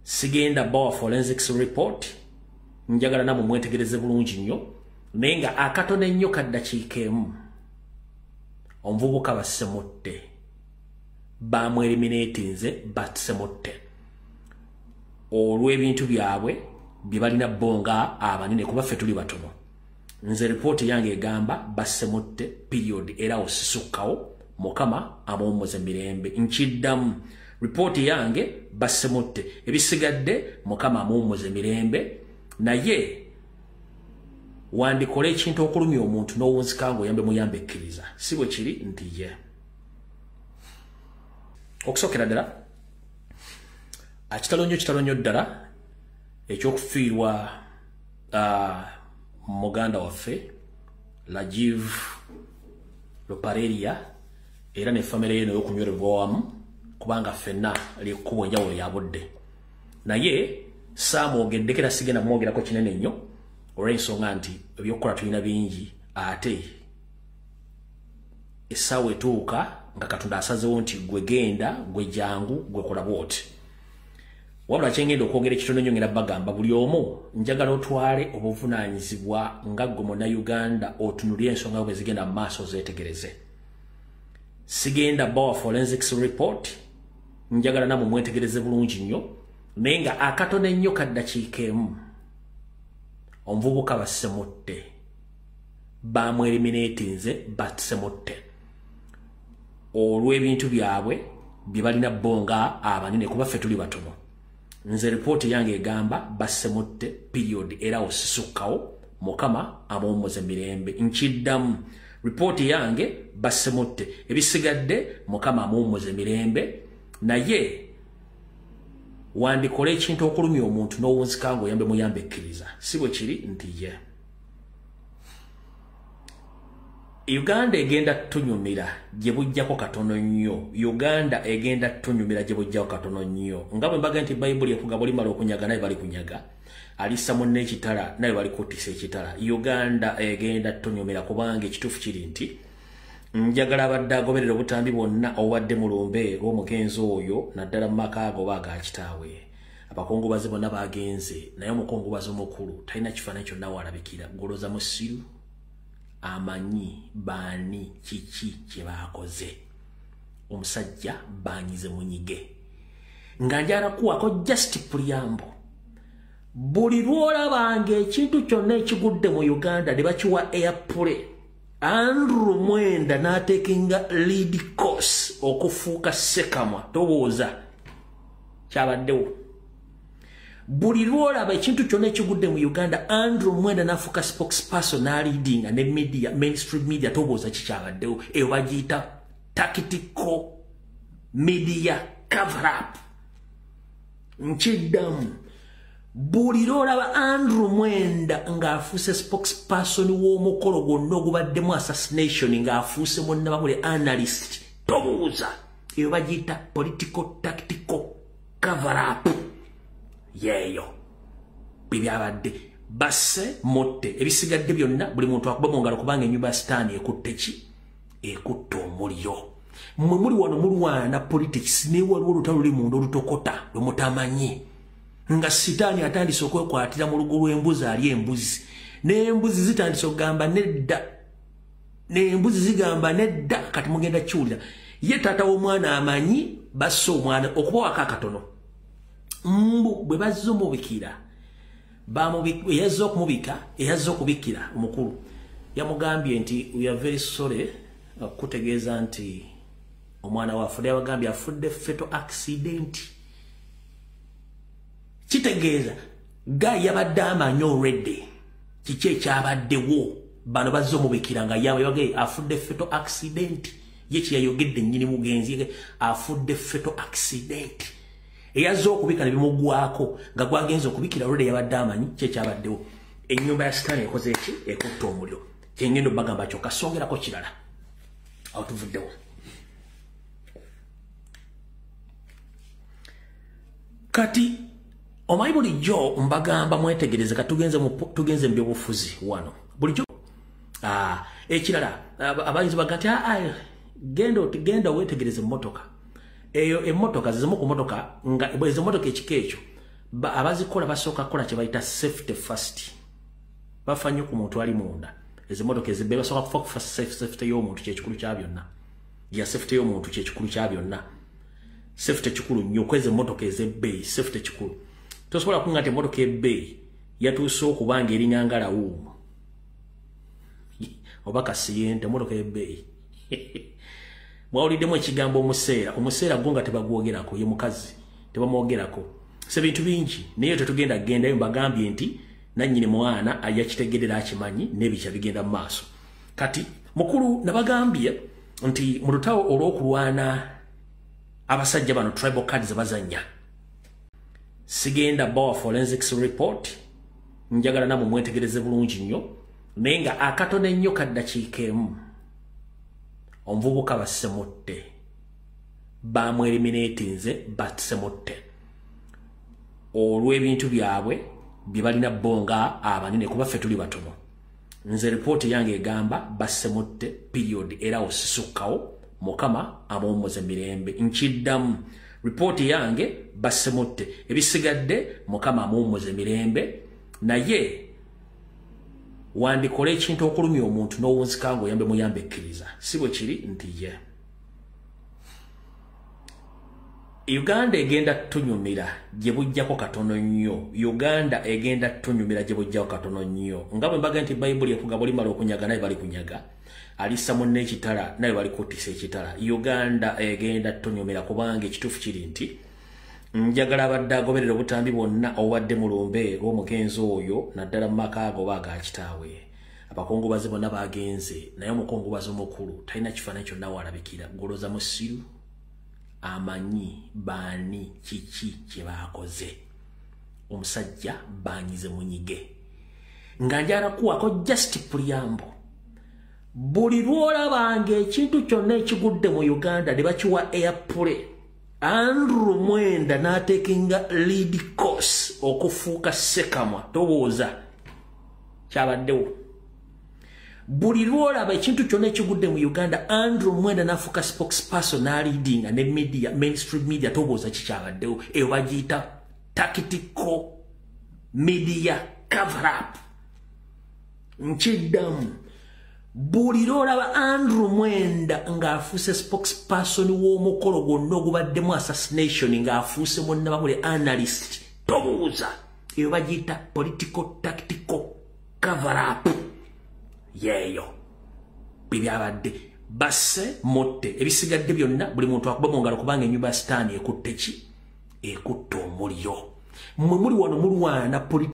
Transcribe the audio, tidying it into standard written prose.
Sigenda bawa forensics report, njagala namwe mwetegereze bulungi nnyo, naye nga akatono ennyo kaddakiika emu omuvubuka bassemutte, bamweliminatinze, bassemutte olw'ebintu byabwe bye balina bo nga abanene, kuba ffe tuli batono. Nze ripooti yange egamba bassemutte period, era osisukkawo. Mukama amuwummuze mirembe. Nkiddamu, ripooti yange bassemutte, ebisigadde Mukama amuwummuze mirembe. Naye wandikola ekintu okulumya omuntu n'owunzika ng'oyambe muyambe ekkiriza, si bwe kiri nti ye. Okusookera ddala, kitalo nnyo, kitalo nnyo ddala ekyokufiirwa muganda waffe Rajiv Ruparelia era ne famire ye n'okunywererwa wamu, kubanga ffenna lyekkubo enjawulo ya budde. Naye saamwogeddeko era sigenda kumwogerako kinene nnyo olw'ensonga nti ebyokukola tulina bingi, ate essaawa etuuka nga Katonda asazeewo nti gwe genda, gwe jangu, gwe kola bw'oti. Wabula kyengenda okwogera ekitono nnyo, ngenda bagamba buli omu njagala otwale obuvunaanyizibwa nga ggwe Munnayuganda, otunulire ensonga bwe zigenda mu maaso ozeetegereze. Sigenda bawa forensics report, njagala namwe mwetegereze bulungi nnyo, naye nga akatono ennyo kaddakiika emu omuvubuka bassemutte, bamweliminatinze, bassemutte olw'ebintu byabwe bye balina bo nga abanene, kuba ffe tuli batono. Nze ripooti yange egamba bassemutte period, era osisukkawo. Mukama amuwummuze mirembe. Nkiddamu, ripooti yange bassemutte, ebisigadde Mukama amuwummuze mirembe. Naye wandikola ekintu okulumya omuntu n'owunzika ng'oyambe muyambe ekkiriza, si bwe kiri nti ye. Uganda egenda tunyumira gye bujjako katono nnyo. Uganda egenda tunyumira gye bujjako katono nnyo. Nga bwe mbaga nti Bayibuli ekuga bulimala okunyaga naye bali kunyaga, alissa munne ekitala naye bali kuttisa ekitala. Uganda egenda tunyumira, kubanga ekituufu kiri nti njagala abadde agoberera obutambi bwonna obubadde mu lumbe lw'omugenzi oyo, naddala mu maka ago oba aga kitaawe. Abakungubazi bonna bagenze, naye omukungubazi omukulu talina kifaananyi kyonna w'alabikira. Goloza musiru amanyi baani kiki kye baakoze. Omusajja banyize munyige. Nga njala kuwako just preamble. Buli lw'olabanga ekintu kyonna ekigudde mu Uganda ne bakiwa airplay, Andrew Mwenda n'atekinga lead course okufuuka Ssekamwa, tobuuza kyabaddewo. Buli lw'olaba ekintu kyonna ekigudde mu Uganda, Andrew Mwenda n'afuuka spokesperson n'aleadinga ne media, mainstream media, tobuuza kikyabaddewo. Eyo bagiyita tactical media cover up. Nkiddamu, buli lw'olaba Andrew Mwenda ng'afuuse spokesperson w'omukolo gwonna ogubaddemu assassination, ng'afuuse munnamawulire analyst, tobuuza. Eyo bagiyita political tactical cover up. Yeeyo bibyabadde basse mutte, ebisigadde byonna buli muntu akuba mu ngalo, kubanga ennyumba ya Sitaani ekutte ki? Ekutte omuliro. Mmwe muli wano mulwana politics, naye waliwo olutalo luli munda olutokota lwe mutamanyi, nga Sitaani atandise okwekwatira mu lugo lw'embuzi ali embuzi, n'embuzi zitandise okugamba nedda, n'embuzi zigamba nedda. Kati mugenda kiwulira. Ye taata w'omwana amanyi basse omwana okubawako akatono. Mbu bwe bazze omubikira, eyazze okumubika, eyazze okubikira omukulu yamugambye nti we are very sorry okutegeeza nti omwana wafudde. Yabagambye afudde fatal accident. Kitegeeza ga yabadde amanyi already kiki ekyabaddewo. Bano bazze omubikira nga yabagambye afudde fatal accident. Ye kyeyayogedde nnyini mugenzi, afudde fatal accident. Eyazze okubika ne bimugwako nga gwagenze okubikira already yabadde amanyi ki ekyabaddewo. Ennyumba ya Sitaani ekoze eki? Ekutta omuliro. Kyengenda obbagamba kyokka, songerako kirala awo tuvuddewo. Kati omanyi bulijjo mbagamba mwetegereze, kati tugenze mu byobufuzi wano bulijjo. Ekirala abayinza baga nti genda weetegereze emmotoka eyo. Emmotoka zimu ku mmotoka nga ezo mmotoka ekika ekyo Abazikola basooka kukola kye bayita safety first. Bafa nnyo ku muntu ali munda. Ez'emmotoka ez'ebbeeyi basooka kufa kufa safety y'omuntu, kyekikulu kya byonna. Ya safety y'omuntu kyekikulu kya byonna. Safety kikulu nnyo kweza emmotoka ez'ebbeeyi, safety kikulu. Tosobola kunga nti emmotoka ebbeeyi yatuuse okuba nga eringa nga lawuumu oba kasiyente, emmotoka ebbeeyi. Mwawuliddemu ekigambo omuseera, omuseera gwo nga tebagwogerako, ye mukazi tebamwogerako. Se bintu bingi naye tetugenda kugendayo. Mbagambye nti nannyini mwana yakitegerera, akimanyi n'ebikya bigenda mu maaso. Kati mukulu nabagambye nti mu lutalo olw'okulwana abasajja bano tribal cards bazannya, sigenda bawa forensics report, njagala namwe mwetegereze bulungi nnyo, naye nga akatono ennyo kaddakiika emu. Omuvubuka bassemutte, bamweliminatinze, bassemutte olw'ebintu byabwe bye balina bo nga abanene, kuba ffe tuli batono. Nze ripooti yange egamba bassemutte, period, era osisukkawo. Mukama amuwummuze mirembe. Nkiddamu, ripooti yange bassemutte, ebisigadde Mukama amuwummuze mirembe. Naye wandikola ekintu okulumya omuntu n'owunzika ng'oyambe muyambe ekkiriza, si bwe kiri nti ye Uganda egenda tunyumira gye bujjako katono nnyo. Uganda egenda tunyumira gye bujjako katono nnyo. Nga bwe mbaga nti Bayibuli ekuga bulimala okunyaga naye bali kunyaga, alisa munne ekitala naye bali kuttisa ekitala. Uganda egenda tunyumira, kubanga ekituufu kiri nti njagala abadde agoberera obutambi bwonna obubadde mu lumbe lw'omugenzi oyo, naddala mu maka ago oba aga kitaawe. Abakungubazi bonna bagenze, naye omukungubazi omukulu talina kifaananyi kyonna w'alabikira. Goloza musiru amanyi baani kiki kye baakoze. Omusajja banyize munyige. Nga njala kuwako just preamble. Buli lw'olabanga ekintu kyonna ekigudde mu Uganda ne bakiwa airplay, Andrew Mwenda n'atekinga lead course okufuuka ssekamwa, tobuuza kyabaddewo. Buli lw'olaba ekintu kyonna ekigudde mu Uganda, Andrew Mwenda n'afuuka spokesperson n'aleadinga ne media, mainstream media, tobuuza kikyabaddewo. Eyo bagiyita tactical media cover up. Nkiddamu, buli lw'olaba Andrew Mwenda ng'afuuse spokesperson w'omukolo gwonna ogubaddemu assassination, ng'afuuse munnamawulire analyst, tobuuza. Eyo bagiyita political tactical cover up. Yeeyo bibyabadde basse mutte, ebisigadde byonna buli muntu akuba mu ngalo, kubanga ennyumba ya sitaani ekutte ki? Ekutte omuliro. Mmwe muli wano mulwana.